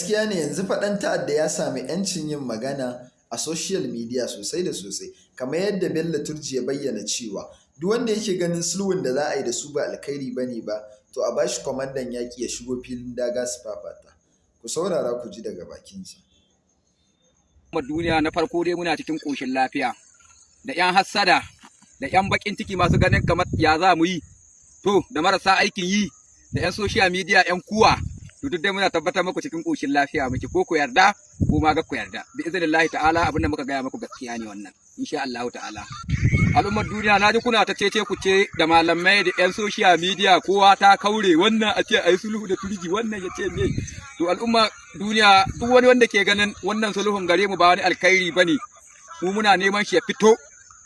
Gaskiya ne, yanzu fa ɗan ta'adda ya sami 'yancin yin magana a social media sosai da sosai, kamar yadda Bello Turji ya bayyana cewa duk wanda yake ganin sulhun da za a yi da su ba alkhairi ba ne ba, to a bashi kwamandan yaƙi ya shigo filin daga su fafata. Ku saurara ku ji daga bakinsa. Duniya, na farko dai muna cikin ƙoshin lafiya da 'yan hassada da 'yan baƙin ciki masu ganin kamar ya za mu yi, to da marasa aikin yi da 'yan social media, 'yan kuwa, to duk dai muna tabbatar muku cikin ƙoshin lafiya muke, ko ku yarda ko ma ga ku yarda. Bi iznillahi ta'ala, abinda muka gaya muku gaskiya ne wannan, insha Allah ta'ala. Al'ummar duniya, na ji kuna ta cece ku ce da malamai da 'yan social media, kowa ta kaure, wannan a ce a yi sulhu da Turji, wannan ya ce me. To al'umma duniya, duk wani wanda ke ganin wannan sulhun gare mu ba wani alkhairi bane, mu muna neman shi ya fito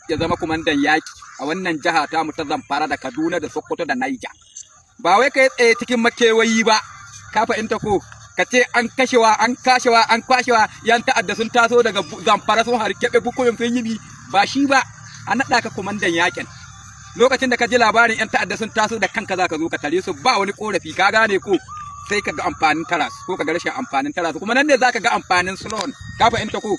ya zama kumandan yaki a wannan jiha ta mu ta Zamfara da Kaduna da Sokoto da Niger. Ba wai kai tsaye cikin makewayi ba, ka fahimta ko, ka ce an kashewa, an kashewa, an kwashewa, yan ta'adda sun taso daga Zamfara sun harkebe Bukuyin, sun yi ba shi ba. A naɗa ka kumandan yakin, lokacin da ka ji labarin yan ta'adda sun taso, da kanka za ka zo ka tare su, ba wani korafi, ka gane ko? Sai ka ga amfanin taras ko ka ga rashin amfanin taras, kuma nan ne za ka ga amfanin sulhun, ka fahimta ko?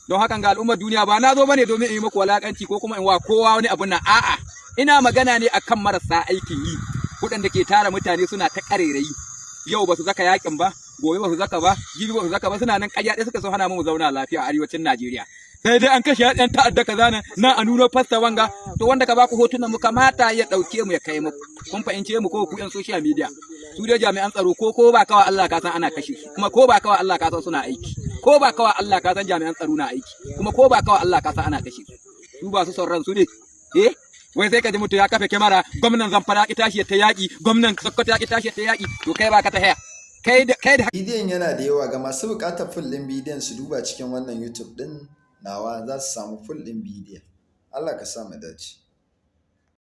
Don hakan ga al'ummar duniya, ba na zo bane domin in yi muku walakanci ko kuma in wa kowa wani abu na, a'a, ina magana ne akan marasa aikin yi waɗanda ke tara mutane suna ta ƙarerayi. Yau ba su zaka yakin ba, gobe ba su zaka ba, jibi ba su zaka ba, suna nan ƙarya ɗaya suka so hana mu zauna lafiya a arewacin Najeriya. Sai dai an kashe yan ta'adda kaza nan na a nuno fasta wanga. To wanda ka baku hotunan mu kamata ya ɗauke mu ya kai muku. Kun fahimce mu ko, ku yan social media? Su dai jami'an tsaro, ko ba kawa Allah ka san ana kashe su, kuma ko ba kawa Allah ka san suna aiki, ko ba kawa Allah ka san jami'an tsaro na aiki, kuma ko ba kawa Allah ka san ana kashe su. Su ba su son ran su ne? Eh, wai sai ka ji mutum ya kafe kyamara, gwamnan Zamfara ki tashi ta yaƙi, gwamnan Sokoto ya ki tashi ta yaƙi. To kai ba ka ta haya, kai da Bidiyon yana da yawa. Ga masu buƙatar full ɗin bidiyon, su duba cikin wannan YouTube ɗin nawa, za su samu full ɗin bidiyon. Allah ka sa mu dace.